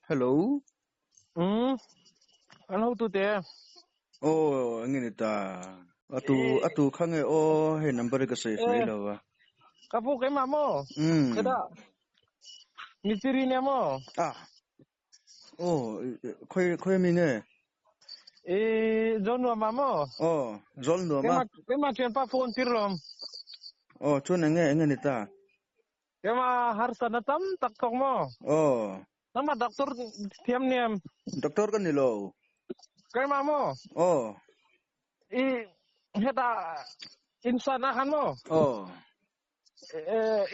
Hello. Um, an hotute. Oh, enge ni ta. Atu atu kha nge aw hei number hi ka save mai lo a. Ka pu keimah maw? Um. Kheda. Mitiri nia maw? Ah. Oh, khoi khoi mi nge? I zawn nuam ah maw? Oh, zawn nuam a. Keimah keimah thianpa phone tir lawm. Oh, chuan enge enge ni ta? Keimah harsatna tam tak thawk maw? Oh. Nangmah doctor thiam niam. Doctor ka ni lo. Keimah maw? Oh. I hetah insan ah khan maw? Oh.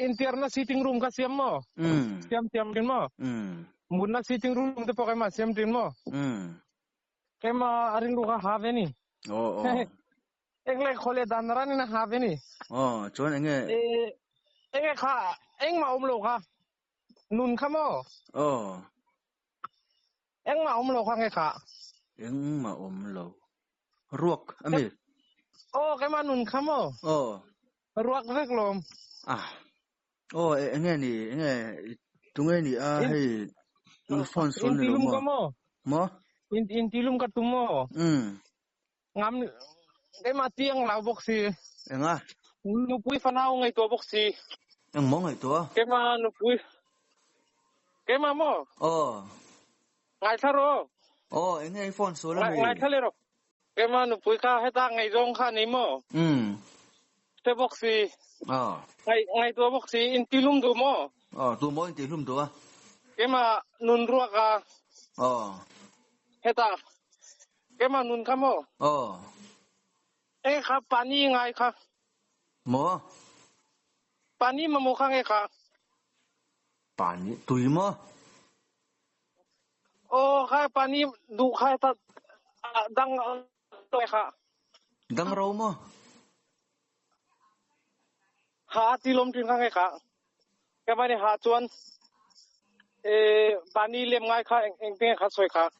Intiarna sitting room kha siam maw? Mm. Siam thiam thin maw? Mm. Mutna sitting room te pawh keimah siam thin maw? Mm. Keimah a rilru kha ha ve ni. Oh oh. Engle khawle dan ran in a ha ve ni. Oh, chuan enge? Enge kha engmah awm lo kha. Nun kha maw? Oh. Engmah awm lo kha nge kha? Engmah awm lo. Ruak ami? Oh, keimah nun kha maw? Oh. Ruak vek lawm. Ah. Oh, enge ni, enge tunge ni a hei i phone sual ni lo maw? Maw? Maw? In in tilum ka tum maw? Um. Ngam keimah tiang lau bawk si. Enga? Nupui fanau ngaihtuah bawk si. Eng maw ngaihtuah? Keimah nupui keimah maw? Aw. Ngaithla rawh. Aw, enge i phone sual ami? Ngaithla leh rawh. Keimah nupui kha heta ngaihzawng kha nei maw? Um. Hre bawk si. Aw. Ngaih ngaihtuah bawk si intihlum duh maw? Aw, tu maw intihlum duh a? Keimah nun ruak a. Aw. Heta Keimah nun kha maw? Aw. Eng kha pani ngai kha. Maw? Pani mamawh kha nge kha? Pani tui maw? Aw kha pani duh kha ta dang kha. Dang ro maw? Ha ti lom thin kha nge kha. Ka pani ha chuan e pani lem ngai kha eng te kha sawi kha.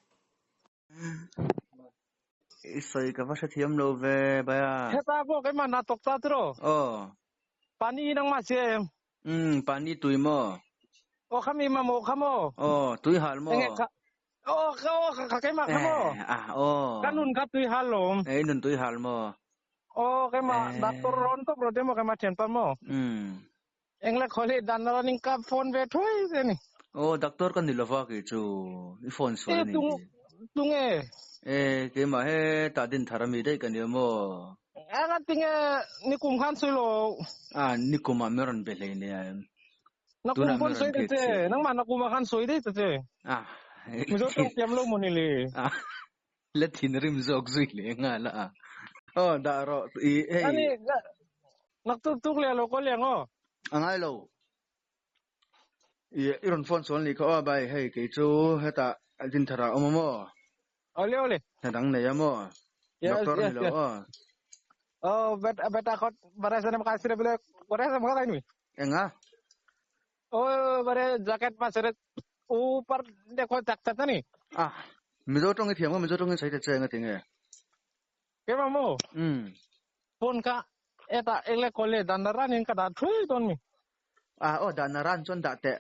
I sawi ka va hrethiam lo ve bai a. Heta pawh keimah hna tawk ta tiraw? Aw. Pani nangmah sia em? Umm, pani tui maw? Aw khami mamawh kha maw? Aw, tui hal maw? Enge kha Aw, kha aw kha keimah kha maw? Eh, ah, aw. Ka nun kha tui hal lawm. Eh, i nun tui hal maw? Aw, keimah doctor rawn tawp rawh te maw keimah thianpa maw? Umm. Engle khawleh dan a rawn inkap phone ve thuai che ni. Aw doctor ka ni lova kei chu i phone sual a ni. Tunge? E keimah he tah din thar ami daih ka nia maw? Eng a tinge nikum khan sawi lo. A nikum ah min rawn be hlei nia em. Nakum pawn sawi ta che nangmah nakum ah khan sawi daih ta che. A Mizo tawng thiam lo maw ni le. A la thinrim zawk zui leh nghal a. Aw dah rawh i hei. Ani naktuk tuk leh lo kawl leng aw. A ngai lo. I i rawn phone sual nih kha aw bai hei kei chu hetah Dinthar ah awm a maw. Awle awle. Hna dang nei a maw. Doctor ni lo aw. Aw bet beta khawt bare sanem kai sire bile bare sam ka nui. Enga? Aw bare jacket pa sire upar dekho chak chak ni. Ah Mizo tawng i thiam a Mizo tawng in sawi ta che eng a ti nge? Keimah maw? Umm. Phone kha eta engle kawle dan na ran in ka dah thui dawn mi. Ah aw dan na ran chuan dah teh.